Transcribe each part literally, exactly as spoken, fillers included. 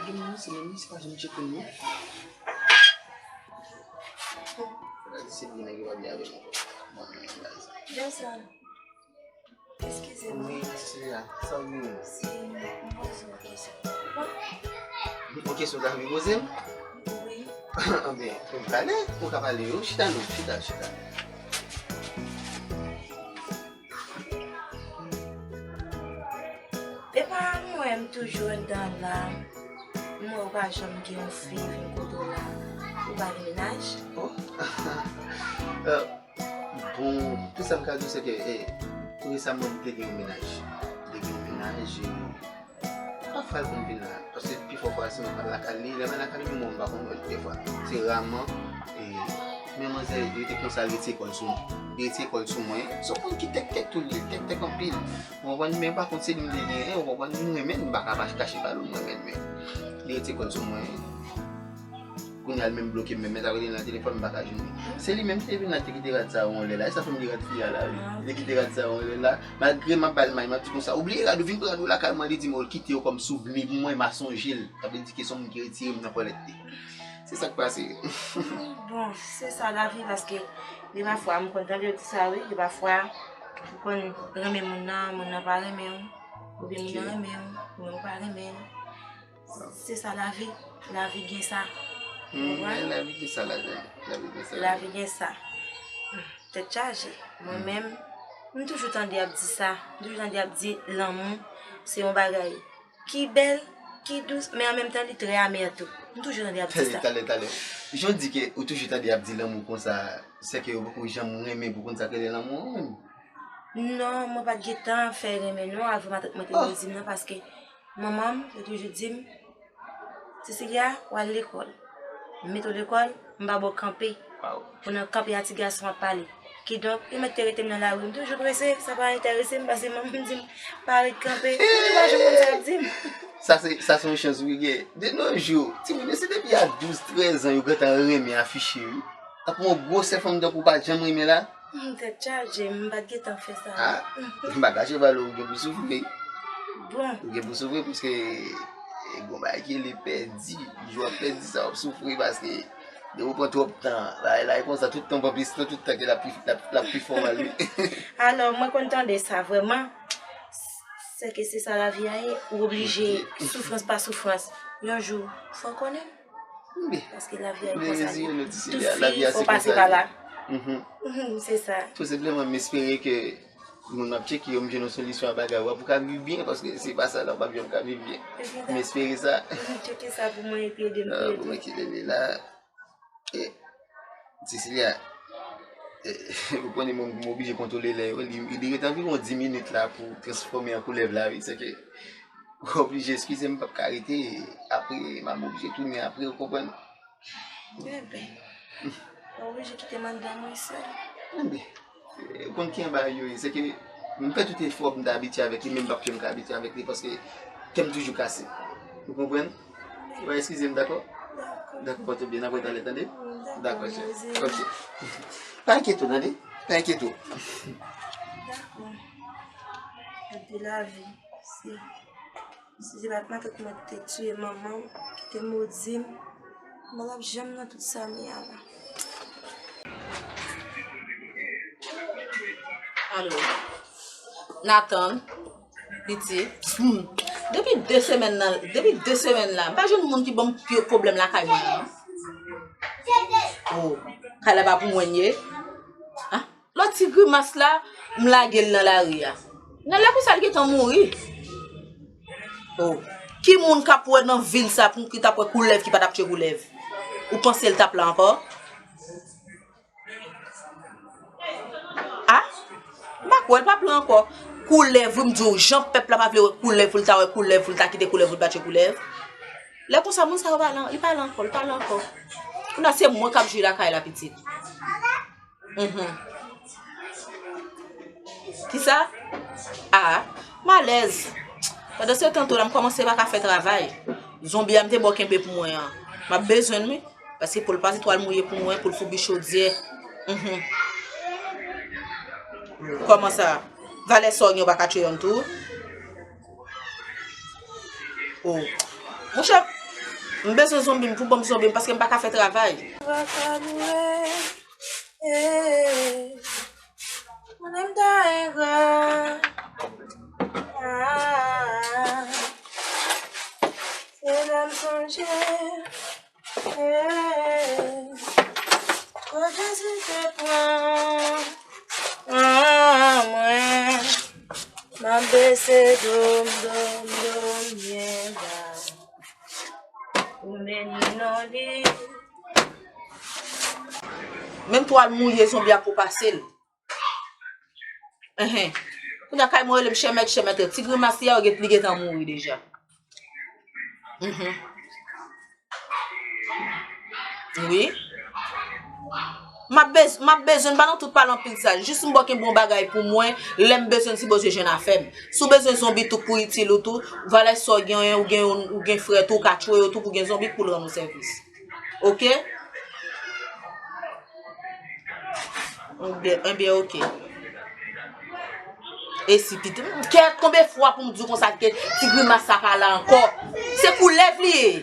Gen moun se menm, se pa janm tcheke m non. Gade se vre nèg yo pa byen avè m ankò. Bon, men, guys. Jason, eskize m. Wi, Cecilia, sa w gen? Se m poze yon kesyon. Yon kesyon w ta vle poze m? Wi. Anben, ou pale, ou ka pale, wi, chita non, chita, chita. Epa mwen, m toujou anndan la. M wè w pa janm gen yon fi vin kote w la. Ou pa gen mennaj? Oh. Euh, bon, tout sa m ka di w se ke, eh, tou resaman m te gen yon mennaj. M te gen yon mennaj, e pafwa l konn vin la. Paske pifò fwa se mwen k al lakay li, lè m al lakay li, menm mwen m pa konn wè l dèfwa. Se raman, e men manzè rete konsa, l retire kò l sou mwen. Li retire kò l sou mwen. Se w konn ki tèktèk tou l ye, tèktèk anpil. Ou konprann? Men pa kont se li m te genyen, ou konprann? M renmen l, m pa ka pa kache pa l, m renmen l, men li retire kò l sou mwen. Kounye a l menm bloke m, menm mèt ap rele l nan telefòn, m pa ka jwenn li. Se li menm ki te vin la, te kite rad sa yon lè la. E sa fè m gen rad fi a la, wi. Li te kite rad sa yon lè la. Malgre m ap ba l may, m ap di konsa, "Ou bliye rad ou, vin pran rad ou lakay mwen." Li di m, o, l kite yo kòm souvni pou mwen, m a sonje l. Sa vle di ke se yon moun ki retire m nan kòlèt li. Se sa k pase. Bon, se sa lavi, paske gen pafwa, m konn tande yo di sa, wi, gen pafwa, ou konn renmen moun nan, moun nan pa renmen w, oubyen moun nan renmen w, men ou pa renmen l. Se sa lavi. Lavi gen sa. Ou konprann? Lavi gen sa ladan. Lavi gen sa. Lavi gen sa. Tèt chaje. Mwen menm, m toujou tande y ap di sa. M toujou tande y ap di lanmou se yon bagay ki bèl, ki dous, men an menm tan li trè amè tou. M toujou tande y ap di sa. Talè, talè, talè. Jan w di ke ou toujou tande y ap di lanmou konsa, se ke ou poko janm renmen pou konn sa k rele lanmou an menm? Non, mwen pa t gentan fè renmen non, avan matant mwen te vin di m nan, paske manman m te toujou di m, "Cecilia, w al lekòl. M mete w lekòl, m pa ba w kanpe. Pou nan kanpe a ti gason ap pale." Kidonk, yo mèt te rete m nan lari. M toujou prese, sa pa enterese m, paske manman m di m, "Pa ret kanpe." M toujou pa janm konn sa y ap di m. Sa se, sa se yon chans wi gen. De nos jours, timoun yo se depi a douz, trèz an yo gentan renmen afiche wi. Ap yon gwosè fanm tankou w pa t janm renmen la. Hmm, tèt chaje, m pa t gentan fè sa. Ah, m pa kache ba w, ou gen pou soufri. Bon. Ou gen pou soufri paske, eh, gon bagay ki rele pèdi. Jou w ap pèdi sa, w ap soufri paske depi w pran twòp tan, bagay la e konsa, tout tan w pran plis tan, tout tan ke l ap pi, l ap, l ap pi fè w mal wi. Alò, mwen konn tande sa vrèman. Sèke se sa lavi a ye, ou oblije, soufrans pa soufrans. Yon jou, fò w konnen. Paske lavi a e konsa li. Tout fi, fò pase pa la. Mhm. Mhm, se sa. Tou senpleman, m espere ke moun m ap tcheke yo, m jwenn yon solisyon a bagay ou a pou w ka viv byen, paske si se pa sa la, w p ap janm ka viv byen. M espere sa. Mhm, tcheke sa pou mwen epi ede m pou ede. Pou mwen ki lele la. E, Cecilia, e, ou konnen mwen, m oblije kontwole lè yo. Li, li ret anviwon dis minit la pou transfòme an koulèv la, wi. Sèke, ou oblije eskize m, m p ap ka rete. Apre, m ap oblije tounen apre, ou konprann? Enben, ou oblije kite m anndan mwen sèl. Enben. Ou konn ki jan bagay yo ye, se ke m fè tout efò pou m ta abitye avèk li, men m p ap janm ka abitye avèk li paske kè m toujou kase. Ou konprann? Ou va eskize m, dakò? Dakò. Dakò, pòte w byen, n ap wè talè, tande? Dakò, chè. Ok. Pa enkyete w, tande? Pa enkyete w. Dakò. Gade lavi. Si, si se pa t matant mwen ki te tiye manman m, ki te modi m, mwen p ap janm nan tout sa m ye a la. Alo. Nathan, pitit. Hmm. Depi de semèn nan, depi de semèn la, m pa jwenn moun ki ban m pye pwoblèm lakay mwen an. Oh, kay la pa pou mwen l ye. Ah, lòt ti grimas la, m lage l nan lari a. Nan lè konsa l gentan mouri. Oh, ki moun k ap wè nan vil sa pou ki t ap wè koulèv ki pa t ap tchwe koulèv? Ou panse l t ap la ankò? Ah? M pa kwè l p ap la ankò. Koulèv, wi, m di w, jan pèp la pa vle wè koulèv, pou l ta wè koulèv, pou l ta kite koulèv, pou l pa tchwe koulèv. Lè konsa, moun sa yo pa la, li pa la ankò, li pa la ankò. Kounye a, se mwen k ap jwi lakay la, pitit. Mhm. Kisa? Ah, m alèz. Pandan se tan tou la, m kòmanse pa ka fè travay. Zonbi a m te ba w kenbe pou mwen an, m ap bezwen l, wi. Paske pou l pase twal mouye pou mwen, pou l foubi chodyè. Mhm. Kòman sa? Valè sa w gen, ou pa ka tchwe yonn tou? Oh. Monchè, M bezwen zonbi m pou ban m zonbi m paske m pa ka fè travay. Vakaboure, eh, mwen menm ta engra. Ah, se lè m sonje, eh, kot Jezi te pran, ah, mwen. M ap bese do m, do m, do m byen ba. Pou m beni non li. Menm twal mouye zonbi a pou pase l. Enhen. Kounye a kay mwen rele m chèmèt, chèmèt. Ti grimas li a, li gentan mouri deja. Mhm. Wi. M ap bez-, m ap bezwen, m pa nan tout pale anpil sa. Jis m bò kenbe yon bagay pou mwen, lè m bezwen, si Bondye jwenn afè m. Si w bezwen zonbi tou pou itil ou tou, valè sa w genyen, ou gen, ou gen frè tou, ou ka tchwe yo tou pou gen zonbi pou l rann ou sèvis. Oke? Enben, enben, oke. E si pitit, kèt, konbyen fwa pou m di w konsa ke ti grimas sa pa la ankò? Se koulèv li ye.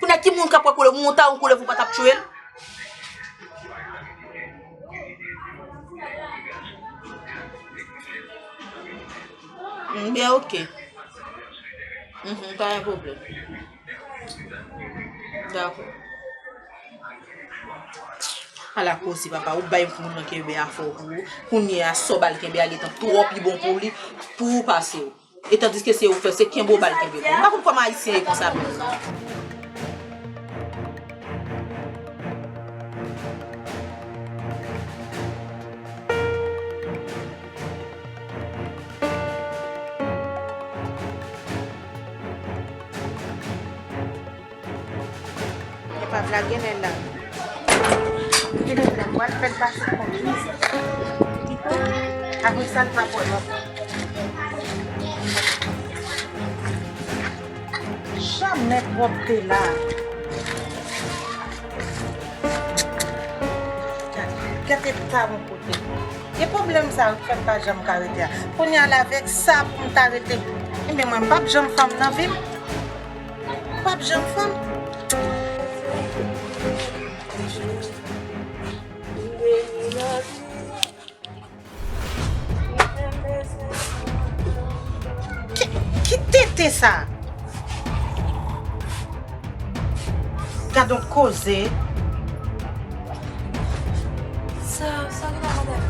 Kounye a ki moun k ap wè koulèv? Moun ta yon koulèv ou pa t ap tchwe l? Enben, oke. Mhm, pa gen pwoblèm. Dakò. Ala koze papa, ou bay moun nan kenbe afè w pou ou. Kounye a, sa w ba l kenbe a gentan twò pi bon pou li, pou ou pase w. E tandiske se ou fè, se kenbe w ba l kenbe pou ou. M pa konn kòman ayisyen ye konsa menm non. Li pa blage lè la. Li gen lè m pral fè l pase konbyen. Apre sa, l pa pran lontan. Jamè pwòpte la. Gade, gade eta m kote. E pwoblèm sa yo k fè m pa janm ka rete a. Kounye a la avèk sa pou m ta rete. Ebyen mwen m p ap janm fanm nan vi m. M p ap janm fanm. Ki, ki tenten sa? Gad on koze. Sa, sa ki la, madanm?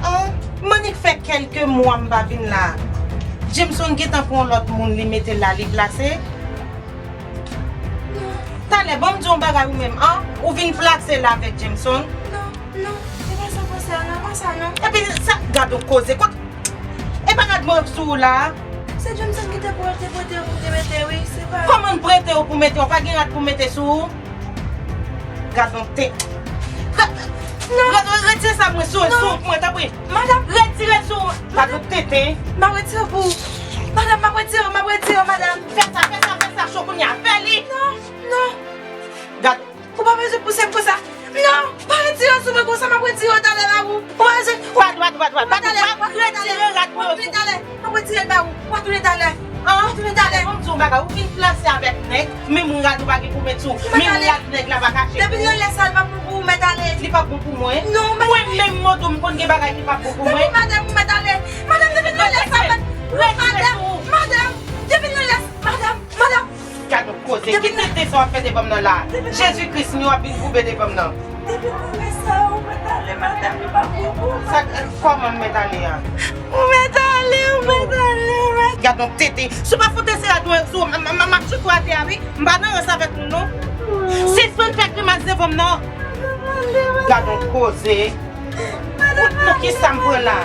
Ah, m annik fè kèlke mwa m pa vin la. Jameson gentan pran yon lòt moun, li mete l la, li plase. Talè, ban m di w yon bagay ou menm, an? Ou vin plase la avèk Jameson? Non, non, e pa sa konsa, non, pa sa, non. Epi sa, gad on koze, kot, e pa rad mwen sou ou la? Se Jameson ki te pou te prete w pou te mete, wi, se pa. Kòman l prete w pou mete? W pa gen rad pou mete sou ou? Gad on te. Re-, re-, retire sa mwen sou, sou mwen, tanpri. Madanm. Retire sou. Gad on tete. M ap retire pou ou. Madanm, m ap retire, m ap retire, madanm. Fè sa, fè sa, fè sa, cho kounye a. Fè li. Non, non. Gad. Ou pa bezwen pouse m konsa. Non, pa retire sou mwen konsa, m ap retire yo talè ba ou. Ou pa bezwen. Ou pa, ou pa, ou pa, ou pa, ou pa, ou pa retire rad mwen sou. M ap retire l ba ou. W ap tounen talè. An? W ap tounen talè. Ban m di w yon bagay, ou vin plase avèk nèg, menm rad ou pa gen pou met sou, menm rad nèg la pa kache pou ou. Depi nan lè sa, l p ap bon pou ou, mèt ale. Li p ap bon pou mwen? Non, mèt ale. Mwen menm, Modo, m konn gen bagay ki p ap bon pou mwen. Depi madanm ou, mèt ale. Madanm, depi nan lè sa, mèt, madanm, madanm, depi nan lè sa, madanm, madanm. Gad yon koze. Ki tenten sa w ap fè devan m nan la? Jezi Kris, m yo ap vin koube devan m nan. Depi nan lè sa, ou mèt ale, madanm, li p ap bon pou ou. Sa, kòman m mèt ale a? Ou mèt ale, ou mèt ale, ou mèt. Gad yon tenten. Si w pa foute se rad mwen sou, m, m, m, m ap chute w atè a, wi. M pa nan rans avèk nou, non. Sispann fè grimas devan m, non. Gad yon koze. Pou, pou kisa m pran la?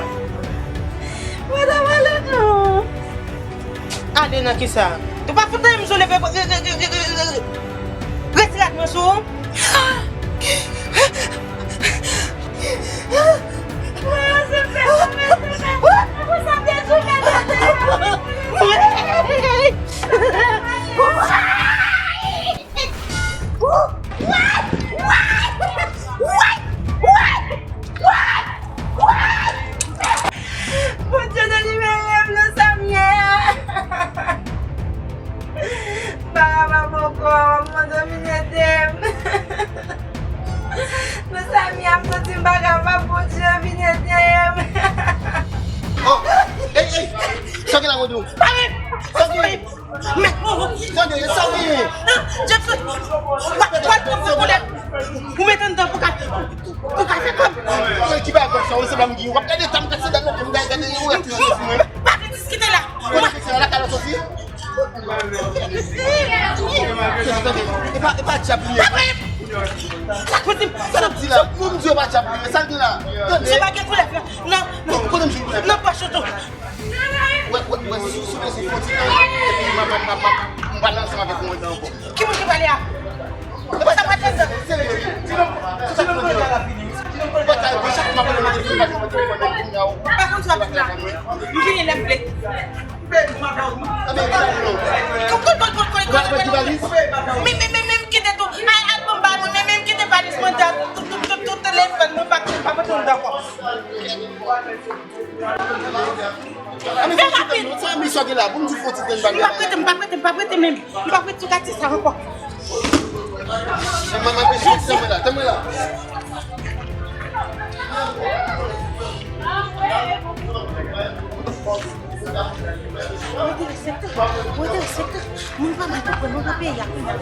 Madanm, ale non. Ale nan kisa? Ou pa fout anyen m sou leve, re-, re-, retire rad mwen sou ou. Bondye delivre m nan sa m ye a. Sandy! Mèt mwen! Sandy, sa w genyen? Jackson, w ap pran koulè. Ou met anndan pou ka, pou ka fè kòb. Mwen ki bagay sa, ou se pa m ki, w ap gade tan m kase dan nan, m gade, gade, ou ap touche sou mwen. Pa vin diskite la. Ou nan kase la, la ka soti. E pa, e pa djab li ye. Sa k fè m? Sa k fè m? Sa l ap di la? Pou m di yo pa djab li ye, sa l di la? Tande. Sou pa gen koulè, non, non. Kote m jwenn koulè? Nan pòch ou tou. Wè, wè, wè, sou, sou bezwen fon ti tan, epi m ap, m ap, m ap, m pale ansanm avèk ou anndan ankò. Ki moun ki pale a? Sa pa tande. Serye, di non, di non, mwen la fini. Mwen ka, mwen chak mwen pale nan telefòn, mwen telefòn nan kounye a, ou. Pa konn sa w ap di la. M vini lè m vle. Ebyen, ki bagay non? Kole, kole, kole, kole, kole, kole. Men, men, men, men, kite tou. Ay, al ban m bay mwen, men, men, kite valiz mwen, tout, tout, tout, tout telefòn mwen, pa, pa pote m dakò. Fè rapid. Sa misyon gen la, pou m di fò ti tèn bagay. M p ap rete, m p ap rete, m p ap rete menm. M p ap rete sou katye sa ankò. Manman, tanmen la, tanmen la. Mwen te resepte, mwen te resepte. Moun pa mal konprann, mwen pa peyi a kounye a.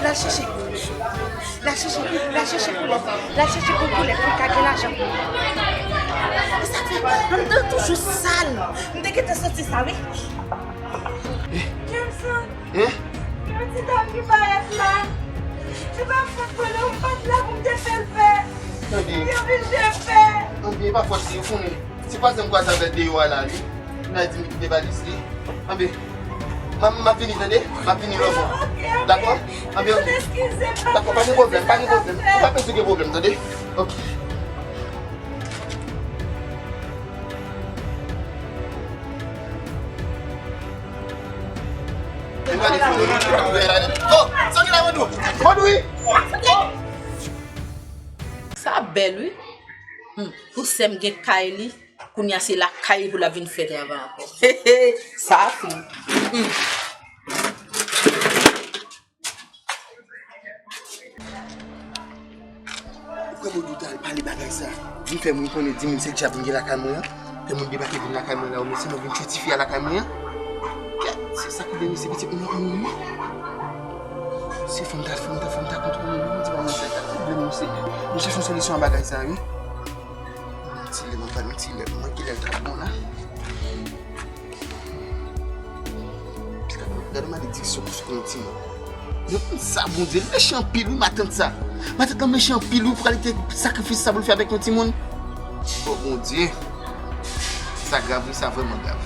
L al chèche. L al chèche, l al chèche koulè, l al chèche pou koulè, pou l ka gen lajan. E sa fè, anndan toujou sal. M te gentan santi sa, wi. Jameson, yon ti dam ki parèt la. Se pa fòt mwen non, m pa t la pou m te fè l fè. Li oblije fè. Anben, e pa fòt li, ou konnen. Se kwaze m kwaze avè l deyò a la, li. Li di m kite valiz li. Anben, m ap, m ap vini, tande? M ap vini lòbò. Dakò? Anben, ok. Dakò, pa gen pwoblèm, pa gen pwoblèm. Ou pa bezwen gen pwoblèm, tande? Ok. Oh, sa gen la, Mondou? Mondou, wi! Sa bèl, wi. Hmm, pou sè m gen kay li, kounye a se lakay li pou l ap vin fè travay ankò. Sa fou. Hmm. Ou kwè Mondou ta al pale bagay sa? Vin fè moun konnen, di moun se djab vin gen lakay mwen an. Fè moun debake vin lakay mwen la, ou mesye nou vin tchwe tifi a lakay mwen an. Kèt, se sa ki vle mesye pitit mwen an, wi. Se fò m ta, fò m ta, fò m ta kontwole mwen, di pa mwen sa, sa pwoblèm misye. Nou chèche yon solisyon a bagay sa, wi. Ti lè, mwen pa nou ti lè, mwen ki lè l ta bon la. Gade malediksyon pou sou yon timoun. Mwen konn sa, Bondye, l meche anpil, wi, matant sa. Matant lan meche anpil, wi, pou kalite sakrifis sa pou l fè avèk yon timoun. O Bondye, sa grav, wi, sa vrèman grav.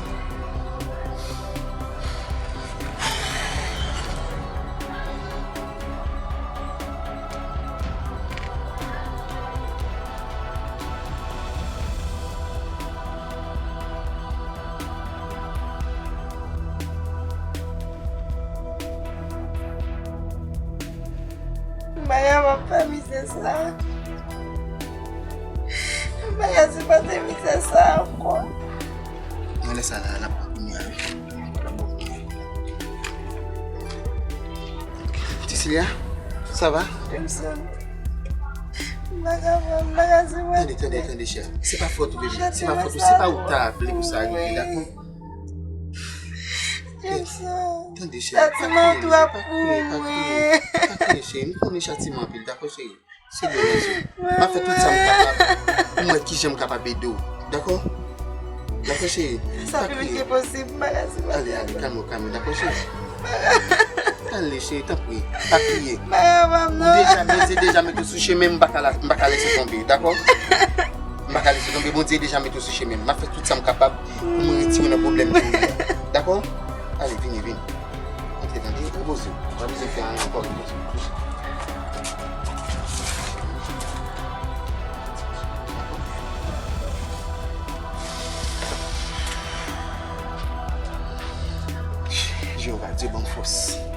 M pa kapab fè mizè sa. M pa ka sipòte mizè sa ankò. Nan lè sa la, l ap pran kounye a, wi. Ti Silya, ça va? Jameson. M pa kapab, m pa ka sipòte. Tande, tande, tande, chè. Se pa fòt ou, bebe. Se pa fòt ou. Se pa ou k ta vle pou sa rive, dakò? Jameson. Tande, chè. Sa ti mantwa pou mwen. Pa kriye, pa kriye, cheri. M konnen chatiman anpil, dakò, cheri? Se de rezon. M ap fè tout sa m kapab pou m wè kijan m kapab ede w. Dakò? Dakò, cheri? Sa pi vit ke posib, m pa ka sipòte. Ale, ale, kalme w, kalme w, dakò, cheri? Ale, cheri, tanpri, pa kriye. M pa kapab, non. Ou deja, Bondye deja mete w sou chemen, m pa ka la, m pa ka lese tonbe, dakò? M pa ka lese tonbe, Bondye deja mete w sou chemen. M ap fè tout sa m kapab pou mwen retire w nan pwoblèm ke w ye a. Dakò? Ale, vini, vini. Antre, tande, repoze w. Pa bezwen fè anyen ankò, repoze w. Jewova, Dye ban m fòs.